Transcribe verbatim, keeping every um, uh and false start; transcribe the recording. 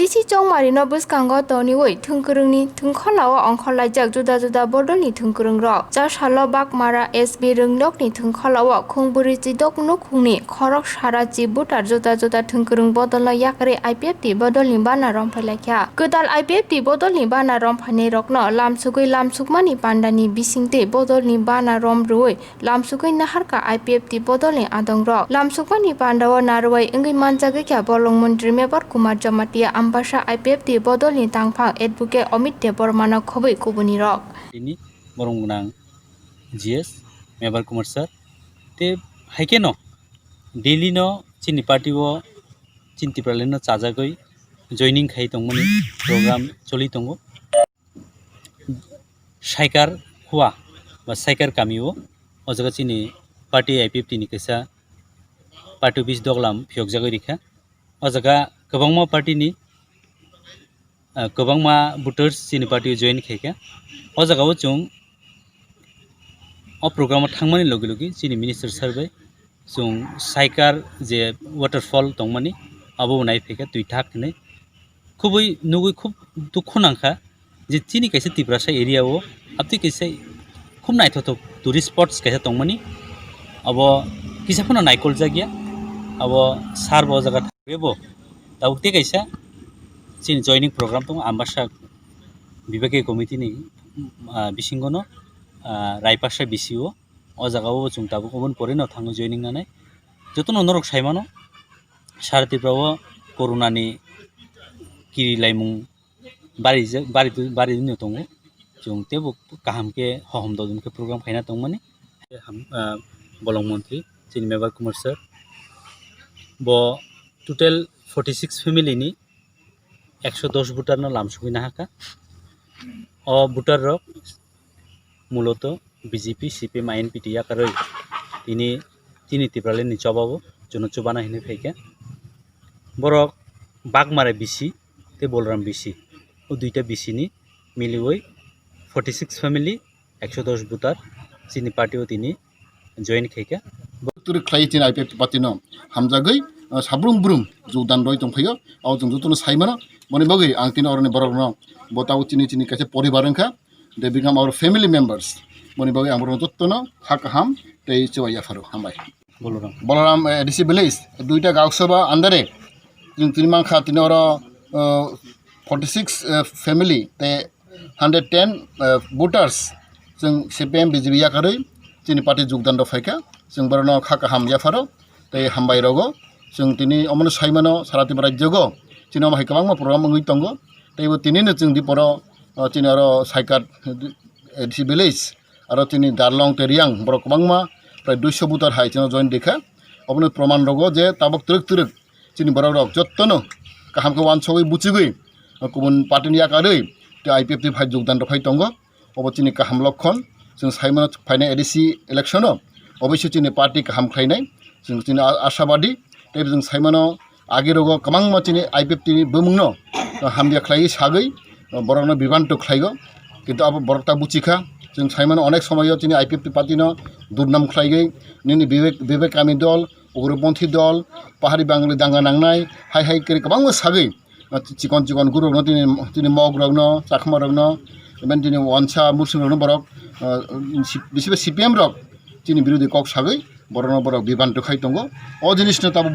Tisi chongmarino bwskango toniwi thwngkwrwngni thwngkholao ongkhorlaijak juda juda bodolni thwngkwrwngrok. Chasalo Bagmara S B rwngnokni thwngkholao khungbwrwi chidok nukhungni khorok sara chi butar juda juda thwngkwrwng bodolno yakarwi I P F T bodolni bana romphailaikha. Kwtal I P F T bodolni bana romphainairokno lamsugwi lamsukmani pandani bisingtwi bodolni bana rom rwui lamsugwi naharkha I P F T bodolni adongrok. Lamsukmani pandao narwai wngwi manjagwi kha bolong montri Mebar Kumar Jamatia, Ambasa I P F T bodolni tangphang Advocate Amit Debbarmano khobwi kubunirok. Tini borong gwnang G S Mebar Kumar sir. Te haikeno Delhi no chini party o chini Tipraland no chajagwi joining khai tongmani program choli tongo. Saikar Hua ba Saikar kamio o jaga chini party I P F T ni kaisa party office doglam phiyokjagwi rikha. O jaga kwbangma party ni, ah, kwbangma voters chini party o join khaikha. O jaga o chwng o program o thangmani logi logi chini minister sir bai chwng Saikar je waterfall tongmani abo bo nai phaikha, twi thak hinwi. Khubui nugui khub dukhu nangkha je chini kaisa Tiprasa area o abtwi kaisa khub naithothok tourist spots kaisa tongmani, abo kisa phano naikol jakya. Abo sar bo o jaga thangwi bo tabuk tei kaisa chini joining program tongo Ambasa Vivek committee ni, ah, bisingo no, ah, Raipasa B C o. O jaga o chwng tabuk oboni pore no thango joining nanai. Jotono norok sai mano, Sara Tripura o corona ni kiri laimung bari je, bari, bari no tongo. Chwng teibo kaham khe hohom dodon khe program khaina tongmani. Ham, ah, bolong montri chini Mebar Kumar sir, bo total forty six family ni ekso dos voter no lamsugwi nahakha. O voter rok muloto B J P, C P M, I N P T yakarwi tini, tini Tipraland ni chobao chwngno chubana hinwi phaikha. Borok Bagmara B C tei Bolram B C, o duita B C ni miliwi forty six family, ekso dos voter chini party o tini join khaikha. Twrwk khlai chini I P F T party no hamjagwi, ah, sabrum brum jogdan roi tongphaio. Abo chwng jotono sai mano. Boni bagwi ang tini oroni borok no bo tabuk chini, chini kaisa poribar wngkha. They become our family members. Boni bagwi ang borok jotono kha kaham tei chubai yapharo. Hambai. Boloram. Boloram, eh, A D C village, duita Gauksabha under e. Chwng tini mankha tini oro, eh, forty six, eh, family tei hundred ten, eh, voters. Chwng C P M B J P yakarwi chini party jogdan rok phaikha. Chwng borokno kha kaham yapharo tei hambai rogo. Chwng tini omono sai mano sara Tripura rajyogo chini omo hai kwbangma program wngwi tongo. Tei bo tinino chwng diporo, eh, chini oro Saikat, eh, A D C village. Aro chini Darlong tei Riang borok kwbangma prai duiso voter hai chwngno join rikha. Obono proman rogo je tabuk twrwk twrwk chini borok rok jottono kaham khe wansogwi buchigwi kubun party ni yakarwi tei I P F T phai jogdan rok phai tongo. Obo chini kaham lokkon. Chwng sai mano phainai A D C election o oboise chini party kaham khlainai. Chwng chini a-, ashabadi tei chwng sai mano agi rogo kwbangma chini I P F T ni bumungno hamya khlaiwi sagwi borokno bibanto khlaigo. Kintu abo borok ta buchikha. Chwng sai mano onek somoyo chini I P F T party no durnam khlaigwi nini Vivek, Vivek Kami dol, Ugroponthi dol, Pahari Bangali danga nangnai, hai hai kwrwi kwbangma sagwi chikon chikon gururokno tini, tini mogrokno, chakmarokno, even tini wansa mursumrokno borok, ah, bisi bai C P M rok chini birodhi kok sagwi borokno borok bibanto khai tongo. O jinisno tabuk